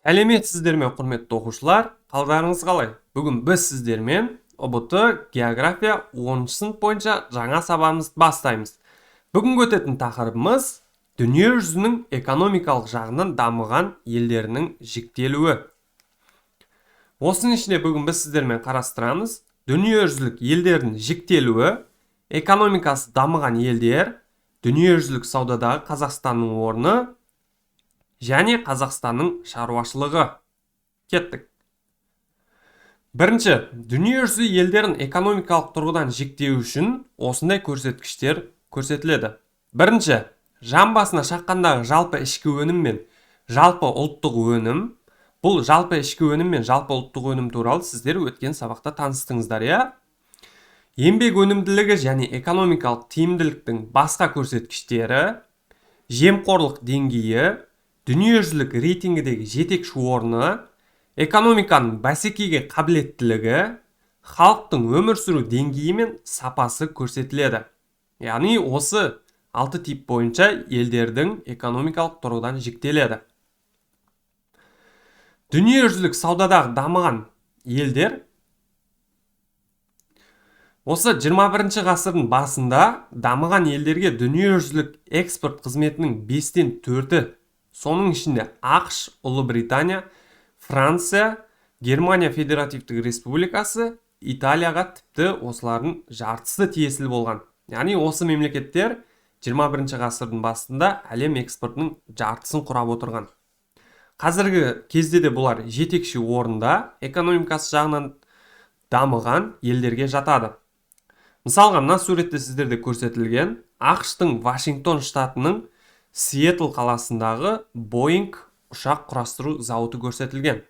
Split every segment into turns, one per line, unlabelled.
Сәлеметсіздер ме, құрметті оқушылар? Қалдарыңыз қалай? Бүгін біз сіздермен ҰБТ география 10 сынып бойынша жаңа сабағымызды бастаймыз. Бүгінгі өтетін тақырыбымыз дүние жүзінің экономикалық жағынан дамыған елдерінің жіктелуі. Осының ішінде бүгін біз сіздермен қарастырамыз дүниежүзілік елдердің жіктелуі, экономикасы дамыған елдер, дүниежүзілік саудадағы Қазақстанның орны және Қазақстанның шаруашылығы. Кеттік. Бірінші, дүниежүзі елдерін экономикалық тұрғыдан жіктеу үшін осындай көрсеткіштер көрсетіледі. Бірінші, жан басына шаққандағы жалпы ішкі өнім мен жалпы ұлттық өнім. Бұл жалпы ішкі өнім мен жалпы ұлттық өнім туралы сіздер өткен сабақта таныстыңыздар, иә? Еңбек өнімділігі және экономикалық тиімділіктің басқа көрсеткіштері, жемқорлық деңгейі, дүниежүзілік рейтингідегі жетекші орны, экономиканың бәсекеге қабілеттілігі, халықтың өмір сүру деңгейі мен сапасы көрсетіледі. Яғни осы 6 тип бойынша елдердің экономикалық тұрғыдан жіктеледі. Дүниежүзілік саудадағы дамыған елдер. Осы 21 ғасырдың басында дамыған елдерге дүниежүзілік экспорт қызметінің 5-тен 4-і, соның ішінде АҚШ, Ұлыбритания, Франция, Германия Федеративтік Республикасы, Италияға тіпті осылардың жартысы тиесілі болған. Яғни осы мемлекеттер 21 ғасырдың басында әлем экспортының жартысын құрап отырған. Қазіргі кезде де бұлар жетекші орында, экономикасы жағынан дамыған елдерге жатады. Мысалға, мына суретте сіздерде көрсетілген АҚШ-тың Вашингтон штатының Сиэтл қаласындағы Боинг ұшақ құрастыру зауыты көрсетілген.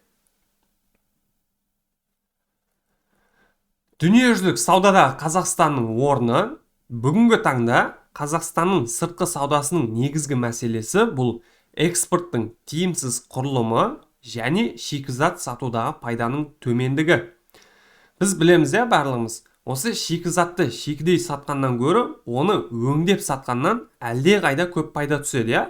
Дүниежүзілік саудадағы Қазақстанның орны. Бүгінгі таңда Қазақстанның сыртқы саудасының негізгі мәселесі бұл экспорттың тиімсіз құрылымы және шикізат сатудағы пайданың төмендігі. Біз білеміз, иә, барлығымыз, осы шикізатты шикідей сатқаннан гөрі оны өңдеп сатқаннан әлде қайда көп пайда түседі, иә?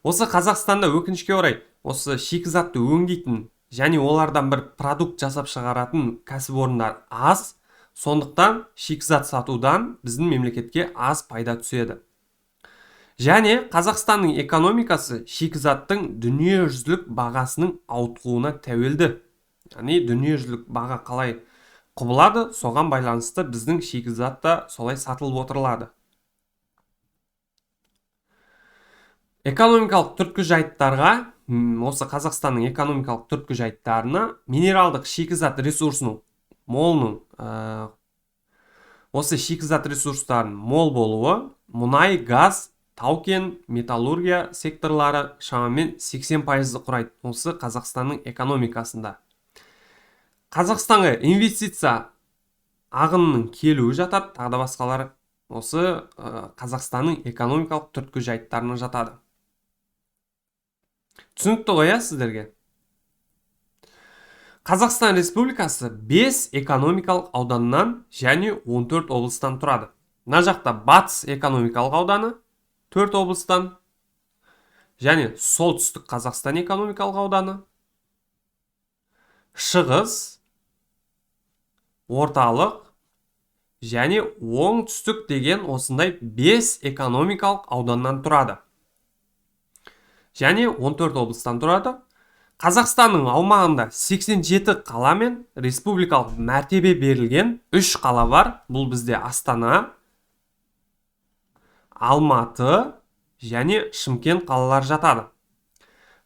Осы Қазақстанда өкінішке орай осы шикізатты өңдейтін және олардан бір продукт жасап шығаратын кәсіпорындар аз, сондықтан шикізат сатудан біздің мемлекетке аз пайда түседі. Және Қазақстанның экономикасы шикізаттың дүниежүзілік бағасының ауытқуына тәуелді. Яғни дүниежүзілік баға қалай құбылады, соған байланысты біздің шикізат та солай сатылып отырылады. Экономикалық түрткі жайттарға, осы Қазақстанның экономикалық түрткі жайттарына минералдық шикізат ресурсының молының, осы шикізат ресурстарының мол болуы, мұнай, газ, тау-кен, металлургия секторлары шамамен 80%-ды құрайды осы Қазақстанның экономикасында. Қазақстанға инвестиция ағынының келуі жатады, тағы да басқалар осы Қазақстанның экономикалық түрткі жайттарына жатады. Түсінікті ғой, иә, сіздерге? Қазақстан Республикасы 5 экономикалық ауданнан және 14 облыстан тұрады. Мына жақта Батыс экономикалық ауданы 4 облыстан және Солтүстік Қазақстан экономикалық ауданы, Шығыс, Орталық және Оңтүстік деген осындай 5 экономикалық ауданнан тұрады. Және 14 облыстан тұрады. Қазақстанның аумағында 87 қала мен республикалық мәртебе берілген 3 қала бар. Бұл бізде Астана, Алматы және Шымкент қалалары жатады.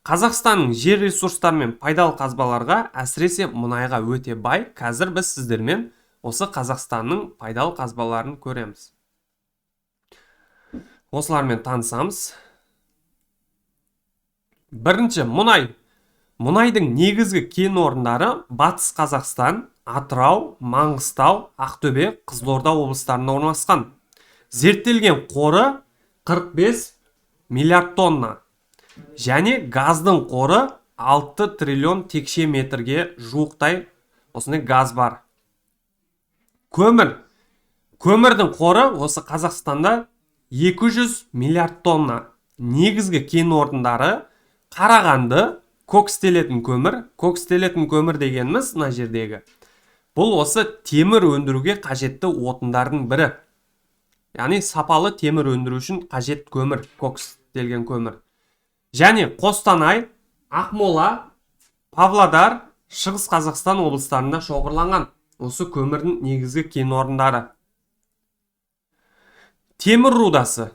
Қазақстанның жер ресурстары мен пайдалы қазбаларға, әсіресе мұнайға өте бай. Қазір біз сіздермен осы Қазақстанның пайдалы қазбаларын көреміз. Осылармен танысамыз. Бірінші, мұнай. Мұнайдың негізгі кен орындары Батыс Қазақстан, Атырау, Маңғыстау, Ақтөбе, Қызылорда облыстарында орналасқан. Зерттелген қоры 45 миллиард тонна. Және газдың қоры 6 триллион текше метрге жуықтай осындай газ бар. Көмір. Көмірдің қоры осы Қазақстанда 200 миллиард тонна. Негізгі кен орындары Қарағанды, Кокстелетін көмір. Кокстелетін көмір дегеніміз мына жердегі. Бұл осы темір өндіруге қажетті отындардың бірі. Яғни сапалы темір өндіру үшін қажет көмір, кокстелген көмір. Және Қостанай, Ақмола, Павлодар, Шығыс Қазақстан облыстарында шоғырланған осы көмірдің негізгі кен орындары. Темір рудасы.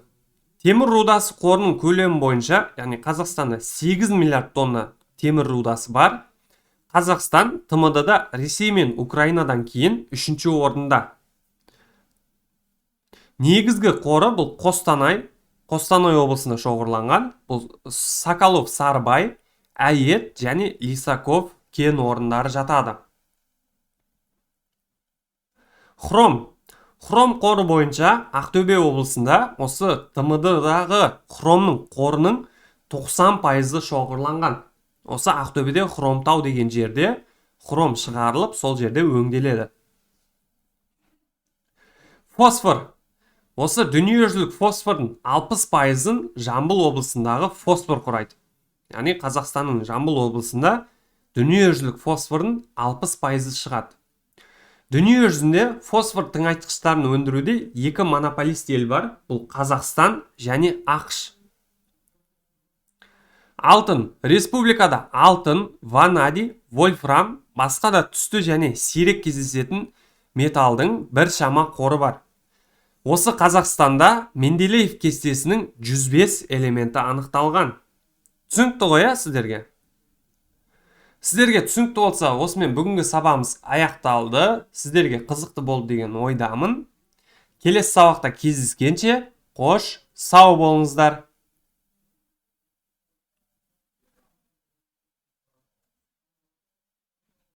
Темір рудасы қорының көлемі бойынша, яғни Қазақстанда 8 миллиард тонна темір рудасы бар. Қазақстан ТМД-да Ресей мен Украинадан кейін үшінші орында. Негізгі қоры бұл Қостанай, Қостанай облысында шоғырланған. Бұл Соколов Сарыбай, Әйет және Лисаков кен орындары жатады. Хром. Хром қоры бойынша Ақтөбе облысында осы ТМД-дағы хромның қорының 90% шоғырланған. Осы Ақтөбеде Хромтау деген жерде хром шығарылып, сол жерде өңделеді. Фосфор. Осы дүниежүзілік фосфордың 60%-ын Жамбыл облысындағы фосфор құрайды. Яғни Қазақстанның Жамбыл облысында дүниежүзілік фосфордың 60% шығады. Дүние жүзінде фосфор тыңайтқыштарын өндіруде екі монополист ел бар. Бұл Қазақстан және АҚШ. Алтын. Республикада алтын, ванадий, вольфрам, басқа да түсті және сирек кездесетін металдың біршама қоры бар. Осы Қазақстанда Менделеев кестесінің 105 элементі анықталған. Түсінікті ғой, иә, сіздерге? Сіздерге түсінікті болса, осымен бүгінгі сабағымыз аяқталды. Сіздерге қызықты болды деген ойдамын. Келесі сабақта кездескенше, қош, сау болыңыздар.